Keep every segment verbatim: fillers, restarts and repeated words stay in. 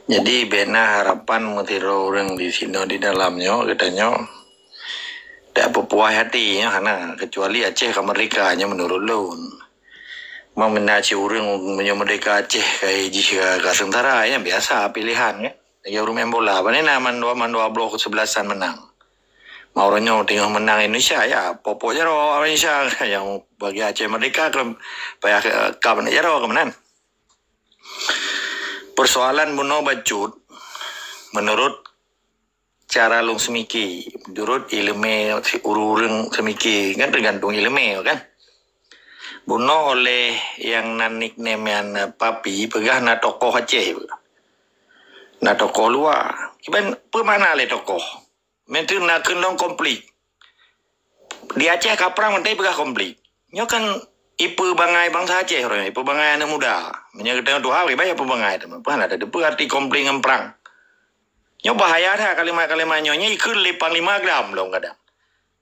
Jadi, bèk na harapan meusidroe ureueng di sinoe di dalam nyoe, geutanyoe dak peupuas até nyoe hana, kecuali Aceh ka merdeka nyoe menurut lôn. Meunyoe na cit ureueng meunyoe merdeka Aceh ka jih ka, ka seungsara, nyan biasa pilihan kan. Lagèe ureueng main bola, pane na man dua, man dua bloh kesebelasan menang. Ma uroe nyoe teungoh menang Indonesia, ya, pokok jaroe Indonesia nyang bagi Aceh merdeka, payah kab jaroe keuh meunan. Persoalan bunoe bacut, menurut cara lôn seumike, menurut ileumèe ureueng seumike, kan tergantung ileumèe kan. Bunoe oleh nyang na nickname nyan Papi peugah na tokoh Aceh, na tokoh luwa. Kiban peue makna lé tokoh? Meuntreuk na kheun lom konflik. Di Aceh ka prang meuntèe peugah konflik. Nyoe kan ipeubangai bansa Aceh uroe nyoe, ipeubangai aneuk muda. Meunyoe geutanyoe tuha, bèk payah peubangai teuma. Peue hana tateupeue arti konflik ngon prang. Nyoe bahaya that kalimat-kalimat nyoe, nyoe ikheun lé Panglima GAM lom kadang.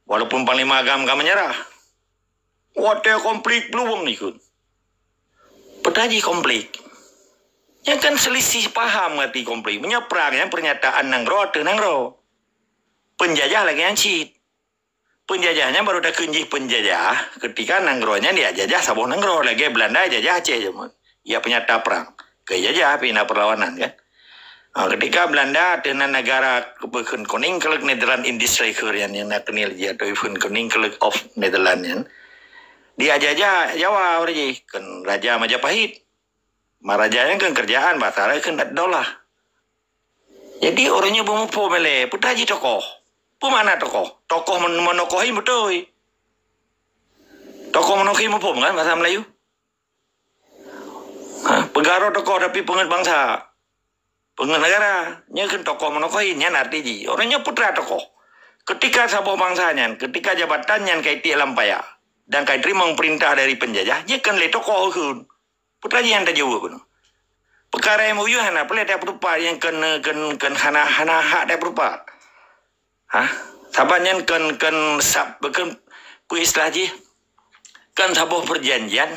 Walaupun Panglima GAM ka menyerah. Watèe konflik peuluwang ikheun. Peue jih konflik? Nyan kan selisih paham arti konflik. Meunyoe prang nyan pernyataan nanggroe ateueh nanggroe. Penjajah lagèe nyan cit. Penjajah nyan baru takheun jih penjajah ketika nanggroe nyan dijajah saboh nanggroe, lagèe Belanda jajah Aceh jameun. Ya peunyata prang. Keu jajah pih na perlawanan kan. Ha, ketika Belanda ateueh nan negara keuneuk kheun Koninkrijke Nederland-Indische Rijk nyan, nyang na keunieng jih atau kheun Koninkrijke of Nederland nyan, dijajah Jawa uroe jih kheun Raja Majapahit. Maharaja nyan kheun kerajaan, bahasa Arab kheun daulah. Jadi uroe nyoe beumuphom lé, peue jih tokoh? Peue makna tokoh? Tokoh men-, meunokohi beutôi. Tokoh meunokohi muphom kan bahasa Melayu? Ha, peugah droe tokoh tapi peungeut bansa, peungeut negara. Nyan kheun tokoh meunokohi, nyan arti jih. Uroe nyoe peue tokoh? Ketika saboh bansa nyan, ketika jabatan nyan ka itiek lam paya dan ka teurimong peurintah dari penjajah, nyan kheun lé tokoh kheun. Peue jih nyang tajaweueb keunoe? Peukara M O U hana peureulèe tapeutupat nyang kheun, kheun, kheun hana, hana hak tapeutupat. Ha? Sabab nyan kheun, kheun sab, kheun peue istilah jih? Kheun saboh perjanjian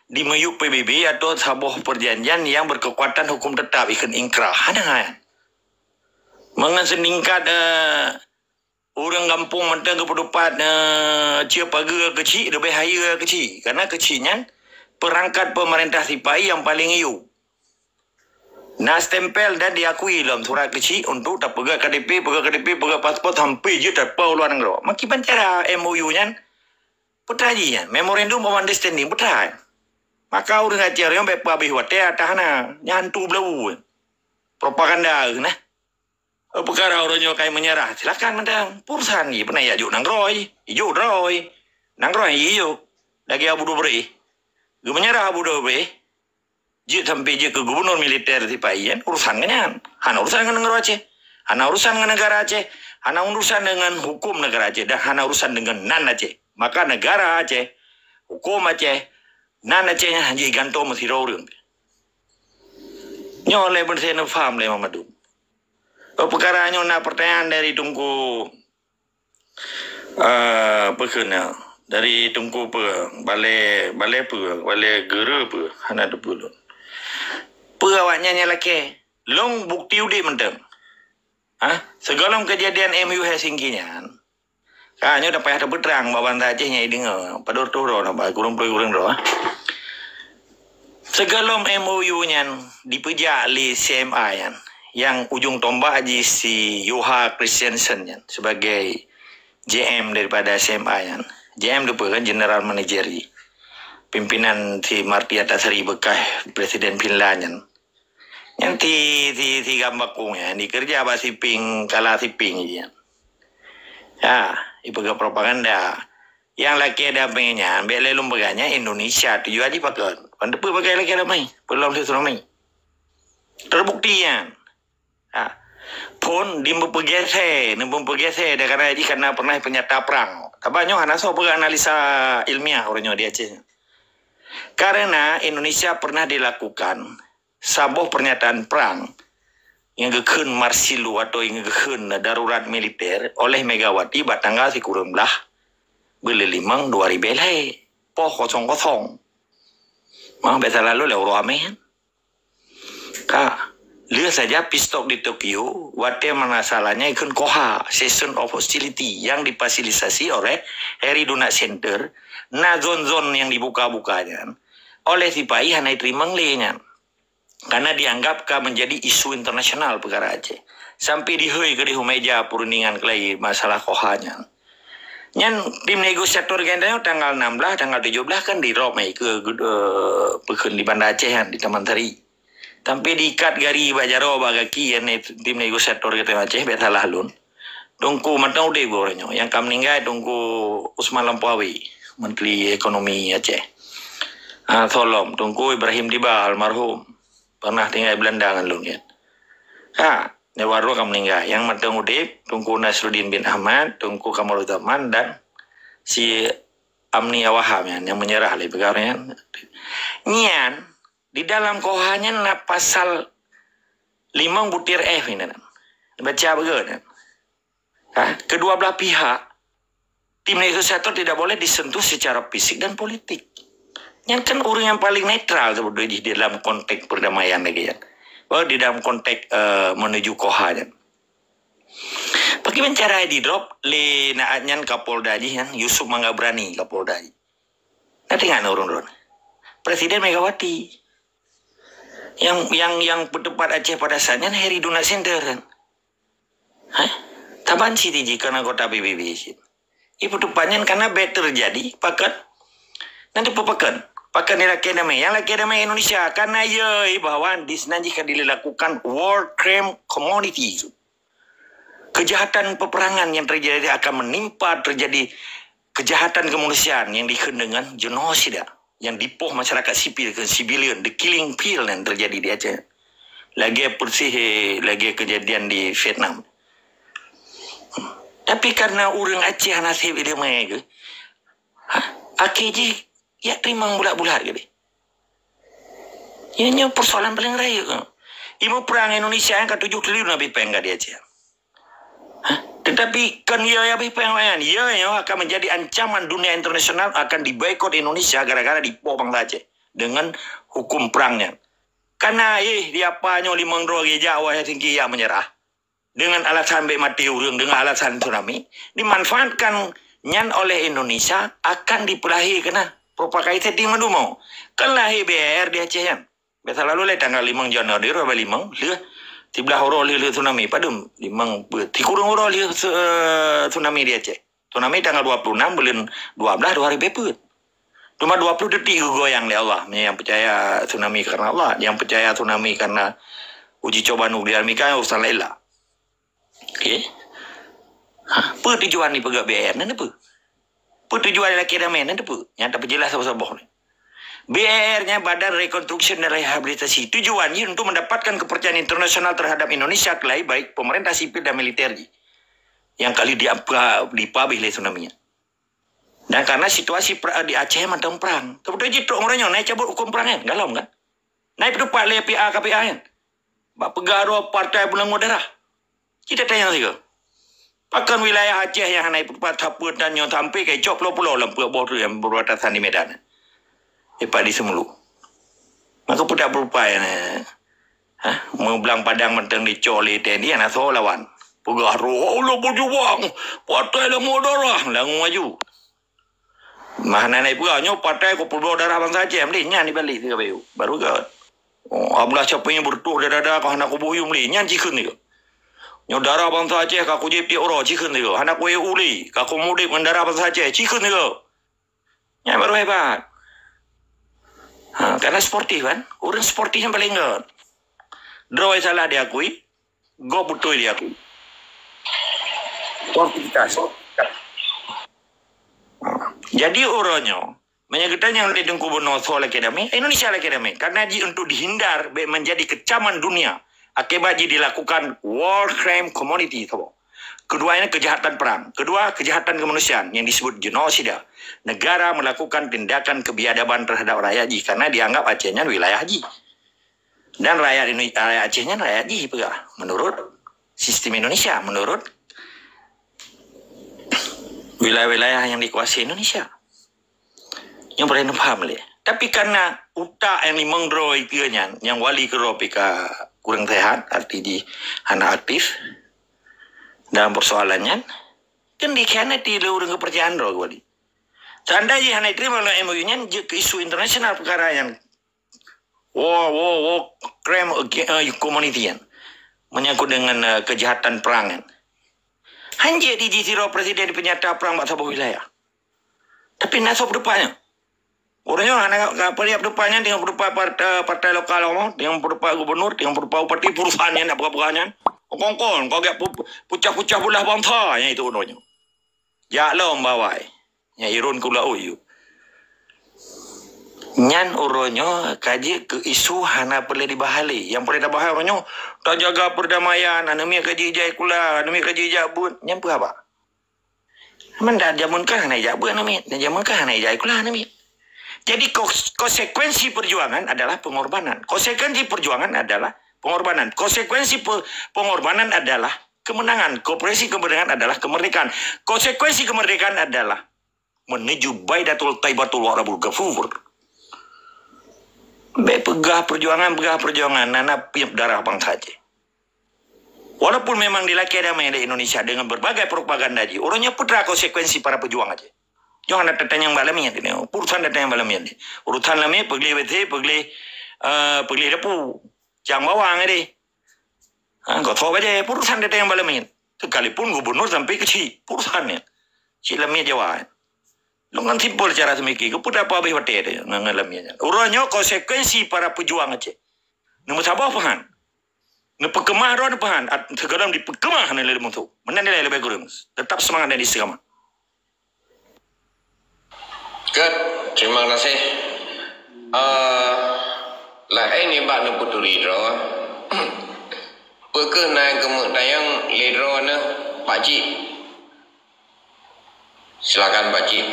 di miyueb P B B atau saboh perjanjian yang berkekuatan hukum tetap, ikheun inkrah. Hana nyan. Meungon seuningkat, eh, ureueng gampông mantong geupeutupat, eh, ceue pageue keuchik, leubeh hayeue keuchik. Karena keuchik nyan perangkat pemerintah sipai nyang paleng yub. Na stempel dan diakui lom surat keuchik untuk tapeugöt K T P, peugöt K T P, peugöt paspor sampai jeuet tapeue u luwa nanggroe. Meukiban cara M O U nyan, peue jih nyan, Memorandum of Understanding, peue. Maka ureueng Aceh nyoe bèk peuhabéh watèe ata hana, nyan hantu beulawu. Propaganda nah. Peukara uroe nyoe kai menyerah, silakan mantong. Urusan jih, peue na jok nanggroe, jok droe. Nanggroe jok. Lagèe Abu Dubri. Geumenyerah Abu Dubri. Jeuet sampai jeuet keu gubernur militer sipai nyan, urusan ngon nyan. Hana urusan ngon nanggroe Aceh. Hana urusan ngon negara Aceh. Hana urusan dengan hukum negara Aceh dan hana urusan dengan nan Aceh. Maka negara Aceh, hukum Aceh, nan Aceh nyan hana jigantoe meusidroe ureueng. Nyoe lé beuneuseuk neupaham lé mandum. Peukara nyoe na pertanyaan dari Teungku, eh, peue kheun nyan? Dari Teungku peue? Balè, Balè peue? Balè Geure peue? Hana teupeue lôn. Peue awak nyan nyang lakèe? Lôn bukti udép mantong. Ha? Sigohlom kejadian M U Helsinki nyan, ka nyoe dak payah tapeutrang bak bansa Aceh nyang jideungoe. Padub reutôh droe na, bak kureueng ploh ureueng droe. Sigohlom M O U nyan dipeujak lé C M I nyan, nyang ujong tombak jih si Juha Kristiansen nyan sebagai J M daripada C M I nyan. J M tu peue kan, General Manager jih. Pimpinan si Martti Ahtisaari bekas Presiden Finland nyan. Nyan si, si, si Gam Bakung nyan dikeureuja bak Siping, kala Siping jih nyan. Ya, ipeugah propaganda. Nyang lakèe damé nyan, bèk lé lôn peugah nyan Indonesia tujuan jih pakon. Kon teupeue pakai lakèe damé, peulom si tsunami. Terbukti nyan. Ha. Phôn di meupeugeusé, neupeugeuseue dan karena jih karena pernah peunyata prang. Sabab nyoe hana soe peugah analisa ilmiah uroe nyoe di Aceh. Karena Indonesia pernah dilakukan saboh pernyataan prang nyang geukheun martial law atau nyang geukheun darurat militer oleh Megawati bak tanggal sikureueng blaih buleuen limong dua ribèe lhèe, poh kosong kosong. Mah biasa lalu lé uroe amé kan. Ka. saja peace talk di Tokyo, watée masalahnya ikon koha, cessation of hostility yang difasilitasi oleh Harry Dunant Center, na zon-zon yang dibuka-buka nyan, oleh sipai hana teurimong lé nyan. Karena dianggap ka menjadi isu internasional peukara Aceh. Sampai dihôi keudeh u meja perundingan keulai masalah koha nyan. Nyan tim negosiator geutanyoe tanggal enam belas, tanggal tujuh belas kan di Rome ke, eh, peukheun di Banda Aceh kan, di Taman Sari. Sampai diikat gari bak jaroe bak gaki nyan tim negosiator geutanyoe Aceh, bék salah lôn. Teungku mantong udeb uroe nyoe. Nyang ka meuninggai Teungku Usman Lampuawi, Menteri Ekonomi Aceh. Ah, Solom, Teungku Ibrahim Tiba almarhum. Pernah tinggai Belanda ngon lôn nyan. Ha, nyoe baru ka meuninggai. Nyang mantong udeb, Teungku Nasruddin bin Ahmad, Teungku Kamaruzzaman dan si Amni Awaham nyan, nyang meunyeurah lé peugah nyan. Nyan, di dalam koha nyan na pasal limong butir F nyan. Baca beugöt nyan. Ha, kedua belah pihak, tim negosiator tidak boleh disentuh secara fisik dan politik. Nyan kan ureuëng nyang paling netral sebenarnya di dalam konteks perdamaian lagi kan. Baru di dalam konteks, eh, menuju koha nyan. Bagaimana cara di-drop lé naat nyan Kapolda jih nyan, Yusuf Mangga Berani Kapolda jih. Nanti ngan urun-urun. Presiden Megawati. Yang yang yang peuteupat Aceh pada saat nyan Harry Dunant Center kan. Hah? Taban cit jih kan anggota P B B cit. Ibu tupat nyan karena bék terjadi pakat. Nanti pepakat. Pakat ni lakée damai. Yang lakée damai Indonesia. Karena ya bahwa di sana jih ka dilakukan war crime community. Kejahatan peperangan yang terjadi akan menimpa terjadi kejahatan kemanusiaan yang dikheun dengan genosida yang dipoh masyarakat sipil ke civilian, the killing field yang terjadi di Aceh. Lagée persis, eh, lagée kejadian di Vietnam. Tapi karena ureuëng Aceh nasib dia mai ke, ha? Akhé jih ya terima bulat-bulat ke deh. Ini persoalan paling raya. Ilmu perang Indonesia yang ke tujuh triliun lebih pengkat di Aceh. Tetapi kan ia habéh péng layan, ia nyoe akan menjadi ancaman dunia internasional, akan diboikot Indonesia gara-gara dipoh bangsa Aceh dengan hukum perangnya. Karena eh di apa nyoe limong droe geujak wahai tinggi ia menyerah dengan alasan bék mati ureuëng, dengan alasan tsunami, dimanfaatkan nyan oleh Indonesia akan dipeulahé kena propaganda di mandum. Kan lahé B R di Aceh nyan. Biasa lalu lé tanggal limong Januari dua ribu limong lheueh siblaih uroe lheueh tsunami padum limong peuet sikureueng uroe lheueh tsunami di Aceh. Tsunami tanggal dua puluh enam bulan dua belas dua hari peuet. Cuma dua puluh detik geugoyang lé Allah. Yang percaya tsunami karena Allah, yang percaya tsunami karena uji coba nuklir Amerika urusan lain lah. Okey. Ha, apa tujuan ni peugah B R ni apa? Apa tujuan lakée damai ni apa? Yang tak perjelas saboh-saboh ni. B R nya Badan Rekonstruksi dan Rehabilitasi. Tujuan ni untuk mendapatkan kepercayaan internasional terhadap Indonesia kelai baik pemerintah sipil dan militer ji. Yang kali di apa di pabih lé tsunami. Dan karena situasi di Aceh mantong perang. Kebetulan jitrok orang nyoe naik cabut hukum perang kan? Galom kan? Naik petupat lé P A K P A kan? Bak peugah droe partai peulanggur darah. Kita tanya sigo. Pakon wilayah Aceh yang hana ipeuteupat sapeue dan nyoe sampai ka icok pulo-pulo lam peuet boh yang berbatasan di Medan. Ipak di Semulu. Maka pudak berupai ni. Ha? Meublang padang mantong dicok lé T N I hana soe lawan. Peugah roh Allah berjuang. Partai lam darah. Langu maju. Mah hana naik peugah nyoe partai ku peuloh darah bansa Aceh mending nyan dibalik tiga bayu. Baru ke. Oh, ablah siapa yang bertuh dada-dada kau hana kubuh yum li nyan cikheun tiga. Nyoe darah bansa Aceh ka kujép tiep uroe cikheun tiga. Hana kué uli ka kumudép ngon darah bansa Aceh cikheun tiga. Nyan baru hebat. Ha, karena sportif kan. Urang sportif yang paling ingat. Droe salah diakui, gob beutôi diakui. Sportivitas. Jadi uroe nyoe, meunyoe geutanyoe lé Teungku Bunoe soe lakée damé, Indonesia lakée damé. Karena jih untuk dihindar bék menjadi kecaman dunia akibat jih dilakukan war crime community saboh. Kedua ini kejahatan perang. Kedua, kejahatan kemanusiaan yang disebut genosida. Negara melakukan tindakan kebiadaban terhadap rakyat jih karena dianggap Aceh nyan wilayah jih. Dan rakyat Indo- rakyat Aceh nyan rakyat jih peugah menurut sistem Indonesia, menurut wilayah-wilayah yang dikuasai Indonesia. Nyang pernah paham lé. Tapi karena utak yang limong droe itu nyan, yang wali keudroe P K ureuëng sehat, arti jih hana aktif dalam persoalan nyan, kan dikhianati lé ureuëng kepercayaan droe keumbali. Seandai jih hana diterima lam M O U nyan, jeuet keu isu internasional peukara nyan. War, war, war crime against uh, humanity nyan. Menyangkut dengan uh, kejahatan perang nyan. Hanjeuet dijih sidroe presiden peunyata perang bak saboh wilayah. Tapi na soe peudeupat nyan. Ureuëng nyoe hana ka peuriap depan nyan, teungoh peudeupat partai, partai lokal kamoe, teungoh peudeupat gubernur, teungoh peudeupat bupati, perusahaan nyan, nak peugah-peugah nyan. Kongkon, kau gak pu-, pucah-pucah bulah bansa, nyan itu ureuëng nyoe. Jak lom bawai. Nyan irun kula uyu. Nyan ureuëng nyoe ka jeuet keu isu hana peureulée dibahas lé. Nyang peureulée tabahas ureuëng nyoe, tajaga perdamaian, aneuk miet ka jijak sikula, aneuk miet ka jijak buet. Nyan peue haba? Meunan jameun kah hana ijak buet aneuk miet, dan jameun kah hana ijak sikula aneuk miet. Jadi kos-, konsekuensi perjuangan adalah pengorbanan. Konsekuensi perjuangan adalah pengorbanan. Konsekuensi pe-, pengorbanan adalah kemenangan. Konsekuensi kemenangan adalah kemerdekaan. Konsekuensi kemerdekaan adalah menuju Baidatul Thaybatul Warabul Ghafur. Bék peugah perjuangan, peugah perjuangan, na na piep darah bansa Aceh. Walaupun memang dilakée damai di Indonesia dengan berbagai propaganda jih, ureuëng nyoe peue teuma konsekuensi para pejuang Aceh. Nyoe hana tatanyong bak lamiet ni. Urusan tatanyong bak lamiet ni. Urusan lamiet peugleh W C, peugleh, eh, peugleh dapu. Cang bawang deh. Ha, kosong aja, urusan tatanyong bak lamiet. Sekalipun gubernur sampai kecil, urusan ni. Cik lamiet Jawa. Lôn kan simpel cara seumiki, keupeue tapeubeh watée teuh ngon, ngon lamiet nyan. Uroe nyoe konsekuensi para pejuang Aceh. Neumeusaboh peuhan. Neupeukeumah droe neupeuhan, at-, sigohlom dipeukeumah lé musoh. Meunan nilai leubeh kureueng. Tetap seumangat dan istiqamah. Good, terima kasih. Uh, laén nibak neupeuturi droe. Peu kheueh na nyang keumeuk tanyong lé droe neuh, Pak Cik? Silakan, Pak Cik.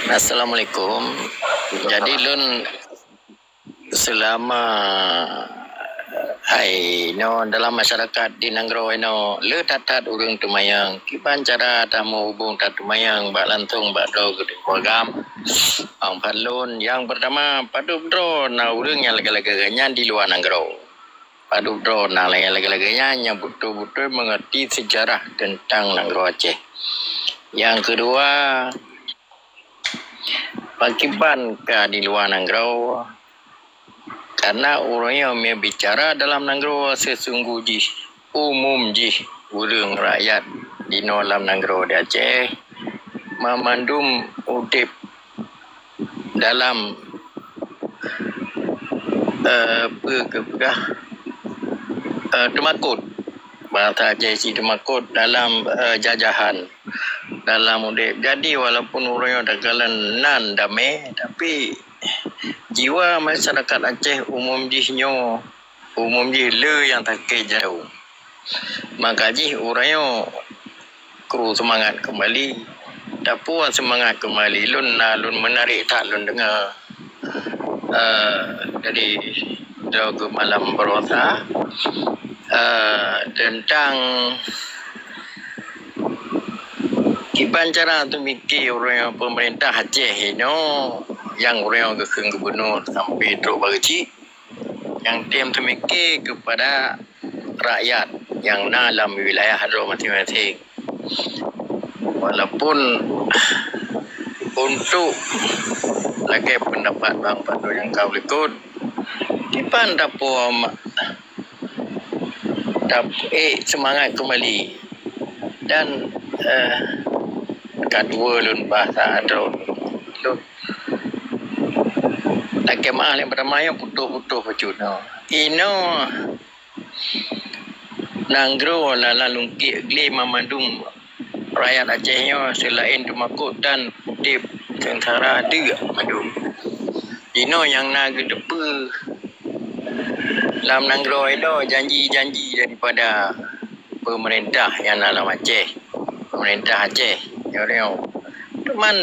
Assalamualaikum. Jadi lôn selama hai no dalam masyarakat di nanggroe ino le that-that ureuëng teumayang. Kiban cara tamuhubung tateumayang bak langsung bak droe keudeh keuluwarga. Bang Fadlun, yang pertama, padub droe na ureuëng nyang lagée-lagée nyan di luwa nanggroe. Padub droe na lagée-lagée nyan nyang beutôi-beutôi mengerti sejarah tentang nanggroe Aceh. Yang kedua, pakiban ka di luwa nanggroe, karena ureuëng nyoe meubicara dalam nanggroe sesungguh jih, umum jih ureuëng rakyat di noe lam nanggroe di Aceh, mamandum udeb dalam, eh, peue geupeugah, eh, teumakot. Bahasa Aceh cit teumakot dalam, eh, jajahan, dalam udeb. Jadi, walaupun ureuëng nyoe takalon nan damé, tapi jiwa masyarakat Aceh umum jih nyoe, umum jih le nyang sakét jaroe. Maka jih ureuëng nyoe kru seumangat keumbali. Tapuwoe seumangat keumbali lôn na lôn meunarék that lôn deungoe, eh, dari droe keu malam baroesa, eh, teuntang kiban cara teumiki ureuëng peumeurintah Aceh inoe nyang ureuëng geukheun gubunur sampoe trok bak geuchik. Nyang tem teumike keupada rakyat nyang na lam wilayah droe maséng-maséng. Walaupun untuk lagée pendapat Bang Pandu nyang ka likot, kiban tapuwoe ma-, tapuwoe seumangat keumbali dan, eh, ka dua lôn bahasa droe lôn Lagée meuah lé pertama nyoe putôh-putôh bacut nyoe. Inoe nanggroe lam lungkiek glé mamandum rakyat Aceh nyoe seulaén teumakot dan udeb seungsara deuk mandum. Inoe nyang na geuteupeue lam nanggroe inoe janji-janji daripada peumeurintah nyang na lam Aceh, peumeurintah Aceh nyoe. Teuma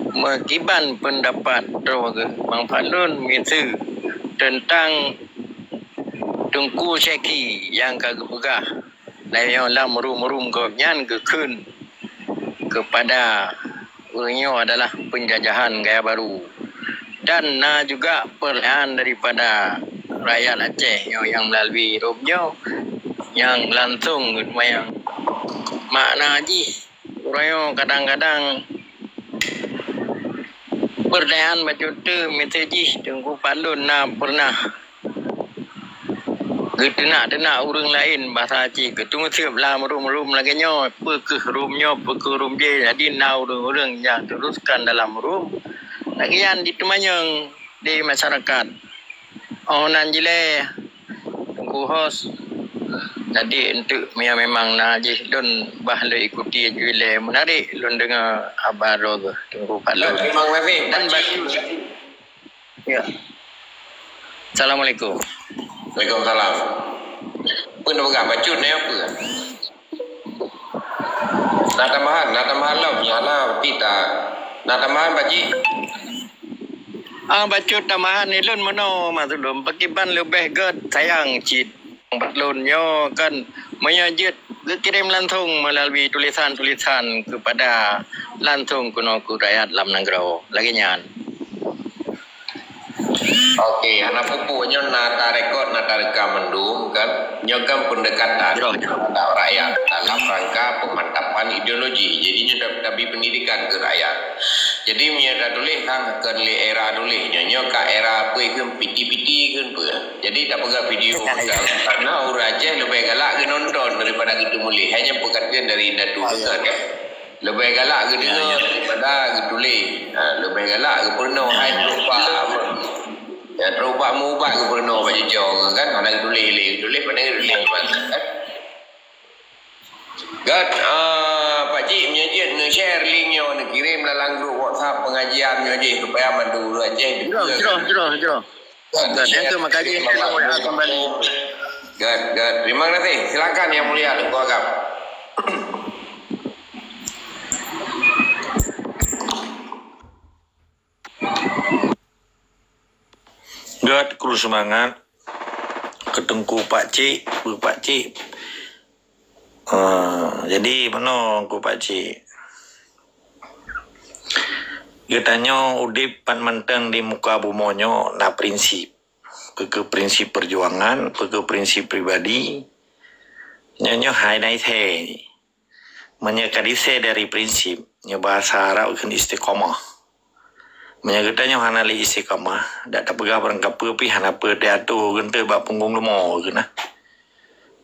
meukiban peundapat droe geuh Bang Fadlun miseue teuntang Teungku Syekhi nyang ka geupeugah lagée nyoe lam rum-rum gobnyan geukheun keupada Ureuëng nyoe adalah penjajahan gaya baru. Dan na juga peurlahan daripada rakyat Aceh nyoe nyang melalui Rom nyoe nyang langsung geutumayang. Makna jih, ureuëng nyoe kadang-kadang peurlahan bacut teuk, miseue jih Teungku Pak Lôn na pernah geuteunak-teunak ureuëng laén basa Aceh, geuteumeuseub lam Rom-Rom lagée nyoe, peu kheueh Rom nyoe, peu kheueh Rom jéh. Jadi na ureuëng-ureuëng nyang teruskan dalam Rom lagée nyan diteumanyong di masyarakat. Oh nan jilée Teungku Hos. Jadi enteuk meunyoe memang na jih lôn bah lôn ikuti jilée menarik lôn deungoe haba droe geuh Teungku Pak Lôn. Memang lagée. Dan bak- Ya. Assalamualaikum. Waalaikumsalam. Peue neupeugah bacut ni apa? Na tambahan, na tambahan lom, hana pita. Na tambahan, Pak Cik? Ah, bacut tambahan ilôn meunoe, Mak Tulôn. Pakriban leubeh gét sayang cit. Lôn nyoe kan, meunyoe jeuet geukirém langsung melalui tulisan-tulisan kepada langsung keunoe keu rakyat lam nanggroe. Lagée nyan. Oke, hana peue-peue nyoe na tarekod, na tarekam mandum kan. Nyoe kan pendekatan terhadap rakyat dalam rangka pemantapan ideologi. Jadi nyoe tab-, tabi pendidikan keu rakyat. Jadi meunyoe tatuléh kan kon lé era tuléh nyoe, nyoe ka era peue kheun piti-piti kheun peue. Jadi tapeugah video kan karena ureuëng Aceh leubeh galak geunonton daripada geuteumuléh. Hanya peukatan dari indatu kan. Leubeh galak geudeungoe daripada geutuléh. Ha, leubeh galak geupeurunoe hai terubak apa. Ya, terubak meuubat geupeurunoe bak jijong kan. Hana geutuléh lé, geutuléh pandai geutuléh kan. Gét, ah, Pak Cik meunyoe jeuet neu-share link nyoe, neukirém lam grup WhatsApp pengajian nyoe jih supaya mandum ureuëng Aceh. Jroh, jroh, jroh, jroh. Gét, gét. Terima kasih. Silakan Yang Mulia Teungku Agam. Gét, kru seumangat. Keu Teungku Pak Cik, keu Pak Cik. Ah, jadi meunoe Teungku Pak Cik. Geutanyoe udeb pat mantong di muka bumoe nyoe na prinsip. Peu kheueh prinsip perjuangan, peu kheueh prinsip pribadi. Nyoe, nyoe hai na isé. Meunyoe ka disé dari prinsip, nyoe bahasa Arab kheun istiqamah. Meunyoe geutanyoe hana lé istiqamah, dak tapeugah barangkapeue pih hana peue teuatoe geunteuek bak punggong leumo geuh na.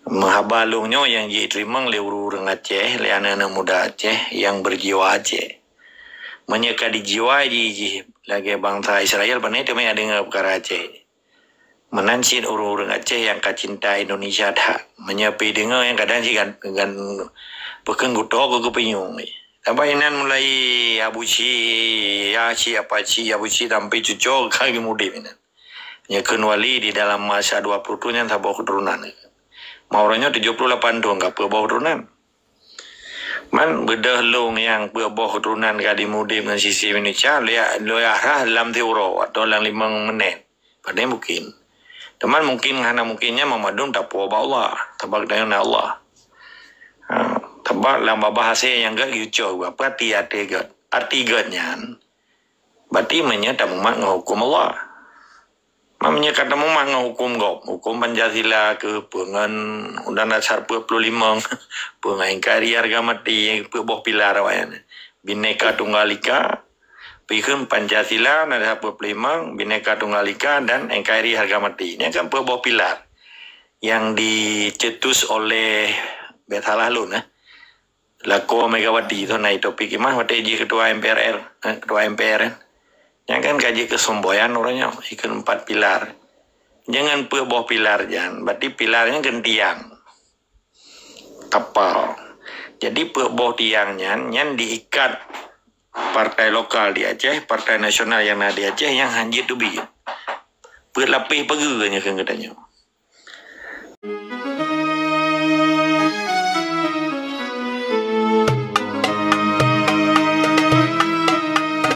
Meuhaba lôn nyoe nyang jiteurimong lé ureuëng Aceh, lé aneuëk-aneuëk muda Aceh nyang berjiwa Aceh. Meunyoe ka dijiwa jih, jih lagée bansa Israel, pane teuma deungoe peukara Aceh. Meunan cit ureuëng-ureuëng Aceh nyang ka cinta Indonesia that. Meunyoe pih deungoe nyang kadang cit gan, gan peukheun geutoe keu geupinyueng. Sabab inan mulai Abu Cik, ya Cik, apa Cik, Abu Cik sampai cucoe ka geumudeb inan. Nyang kheun wali di dalam masa dua puluh thon nyan saboh keuturonan. Ma uroe nyoe tujoh puluh lapan thon ka peuet boh keuturonan. Man beudôh lôn nyang peuet boh keuturonan ka dimudeb ngon sistem Indonesia, lôn arah lam siuroe atau lam limong menit. Padahai mungkin. Teuma mungkin hana mungkin nyan mandum tapuwoe bak Allah. Sabab geutanyoe na Allah. Ha, sabab lam babah hasé nyang gét geucok, apa arti, arti gét? Arti gét nyan, berarti meunyoe tamumat ngon huköm Allah. Meunyoe ka tamumat ngon huköm gob, huköm Pancasila keu peue ngon Undang Dasar peuet puluh limong, peue ngon N K R I harga mati, peuet boh pilar awaknyan. Bhinneka Tunggal Ika, Pih kheun Pancasila, Undang Dasar peuet puluh limong, Bhinneka Tunggal Ika, dan N K R I harga mati. Nyan kan peuet boh pilar nyang dicetus oleh, bèk salah lôn, eh, lakoe Megawati, Soe na Taufiq Kemas, watèe jih ketua M P R, eh, ketua M P R, eh. Nyan kan ka jeuet keu semboyan uroe nyoe, ikheun empat pilar. Jangan peuet boh pilar nyan, berarti pilar nyan kheun tiang. Tapal. Jadi, peuet boh tiang nyan, nyan diikat partai lokal di Aceh, partai nasional nyang na di Aceh nyang han jeuet teubiet. Peuet lapéh pageue nyan kheun geutanyoe.